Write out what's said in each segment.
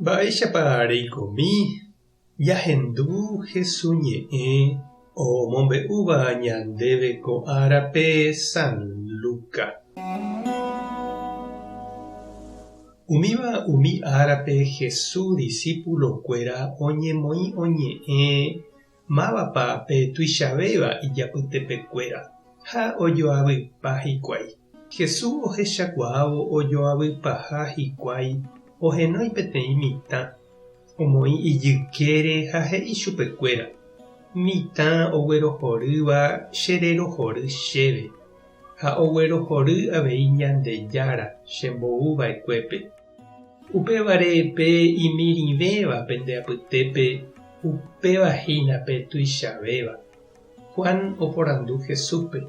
Mba'éichapa reikomi jahendu Hesu ñe'ẽ omombe'úva ñandéve ko árape San Luca? Umíva umi árape Hesu disípulokuéra oñemoĩ oñe'ẽ Mávapa pe tuichavéva ijapytepekuéra? Ha ojoavypa hikuái. Jesús ohechakuaávo ojoavypaha hikuái ohenói peteĩ mitã, omoĩ ijykére ha he'i chupekuéra, Mitã oguerohorýva chererohory chéve, ha oguerohory avei Ñandejára chembouva'ekuépe. Upévare pe imirĩvéva pende apytépe, upéva hína pe tuichavéva. Juan oporandu Jesúspe,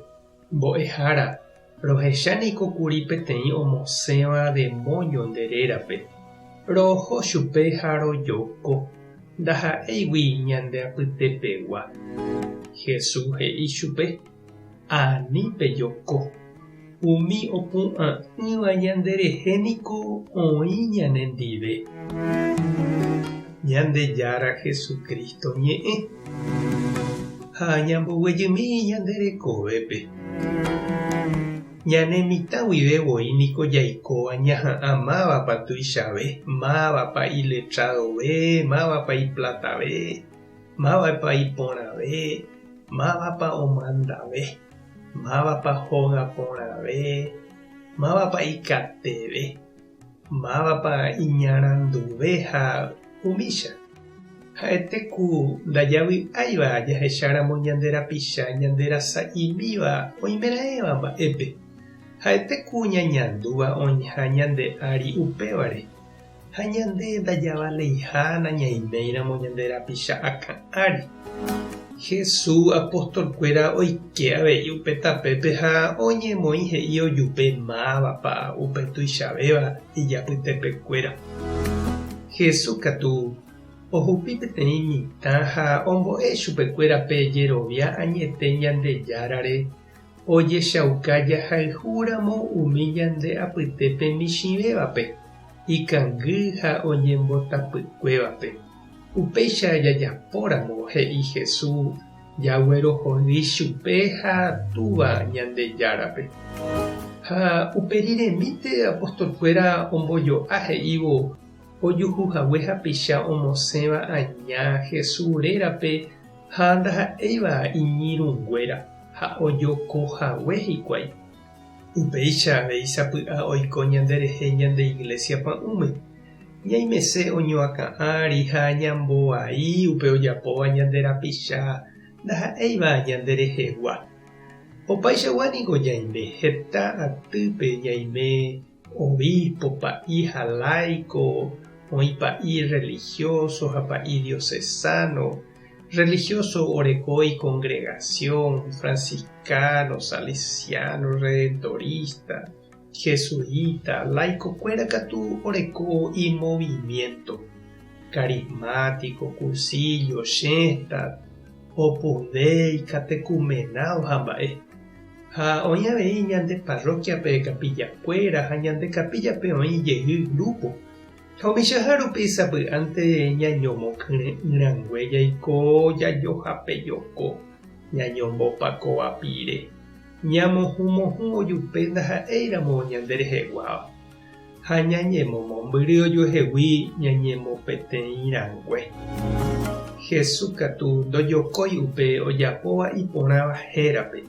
Mbo'ehára, rohecha niko kuri peteĩ omosẽva demóño nde rérape. Roho chupe ha rojoko, ndaha'éigui ñande apytepegua. Jesús he'i chupe, Ani pejoko. Umi opu'ã'ỹva ñanderehe niko oĩ ñanendive. Ñandejára Jesucristo ñe'ẽ. Ha ñamboguejymi ñande rekovépe. Ñane mitã guive voi niko jaikóva ñaha'ã mávapa tuichave, mávapa iletradove, mávapa iplatave, mávapa iporãve, mávapa omandave. Mávapa hóga porãve, mávapa ikateve, mávapa iñaranduve ha umícha. Ha'ete ku ndajavy'áiva jahecháramo ñande rapicha ñande rasa'imíva oimeraẽva mba'épe. Ha'ete ku ñañandúva oĩha ñande ári upévare, ha ñande ndajavaleiha nañaiméiramo ñande rapicha akã ári. Jesús apostolkuéra oike avei upe tapépe ha oñemoĩ he'i ojupe mávapa upe tuichavéva ijapytepekuéra. Jesús katu ohupi peteĩ mitã ha ombo'e chupekuéra pe jerovia añete Ñandejárare Ojechauka jahayhúramo umi ñande apytépe michĩvévape, ikangy ha oñembotapykuévape. Upéicha jajapóramo, he'i Jesús, jaguerohory chupe ha Túva Ñandejárape. Ha upe riremínte apostolkuéra ombojo'a he'ívo ojuhuhague hapicha omosẽva aña Jesús rérape Ha ndaha'éiva iñirũnguéra ha ojoko hague hikuái. Upéicha avei sapy'a oiko ñanderehe ñande iglésia pa'ũme. Ñaimese oñoakã ári ha ñamboai upe ojapóva ñande rapicha ndaha'éiva ñanderehegua. Opaichagua niko ñaime, heta atýpe ñaime Obispo, pa'i ha laico, oĩ pa'i religioso ha pa'i diocesano, religioso oreko icongregación, franciscano, salesiano, redentorista, jesuita, laico-kuéra katu oreko imovimiento, carismático, cursillo, Schoenstatt, Opus Dei, catecumenado ha mba'e. Ha oĩ avei ñande parroquia-pe capilla-kuéra ha ñande capilla-pe oĩ jey grupo. Ha umichaha rupi sapy'ánte ñañomokyre'ỹrangue jaiko jajohapejoko, ñañombopakova pire, ñamohũmohũ ojupe ndaha'éiramo ñande reheguáva, ha ñañemomombyry ojuehegui ñañemopeteĩrangue. Jesús katu ndojokói upe ojapóva iporãva hérape,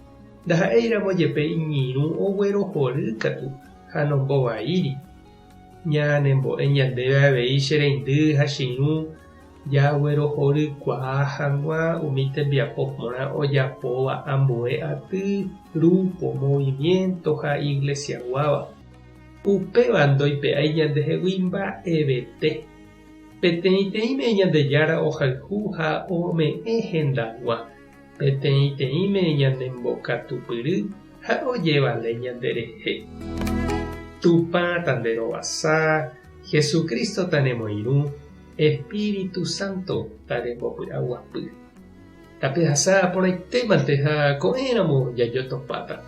ndaha'éiramo jepe iñirũ oguerohory katu ha nombovaíri. Ñanembo'e ñandéve avei che reindy ha che irũ jaguerohorykuaa hag̃ua umi tembiapo porã ojapóva ambue aty, grupo, movimiento ha iglesiaguáva. Upéva ndoipe'ái ñandehegui mba'evete. Peteĩteĩme Ñandejára ohayhu ha ome'ẽ hendag̃ua, peteĩteĩme ñanembokatupyry ha ojevale ñanderehe. Tupã tanderovasa, Jesucristo tanemoirũ, Espíritu Santo tarembopy'aguapy. Tapehasa porãitémante ha ko'ẽramo jajotopáta.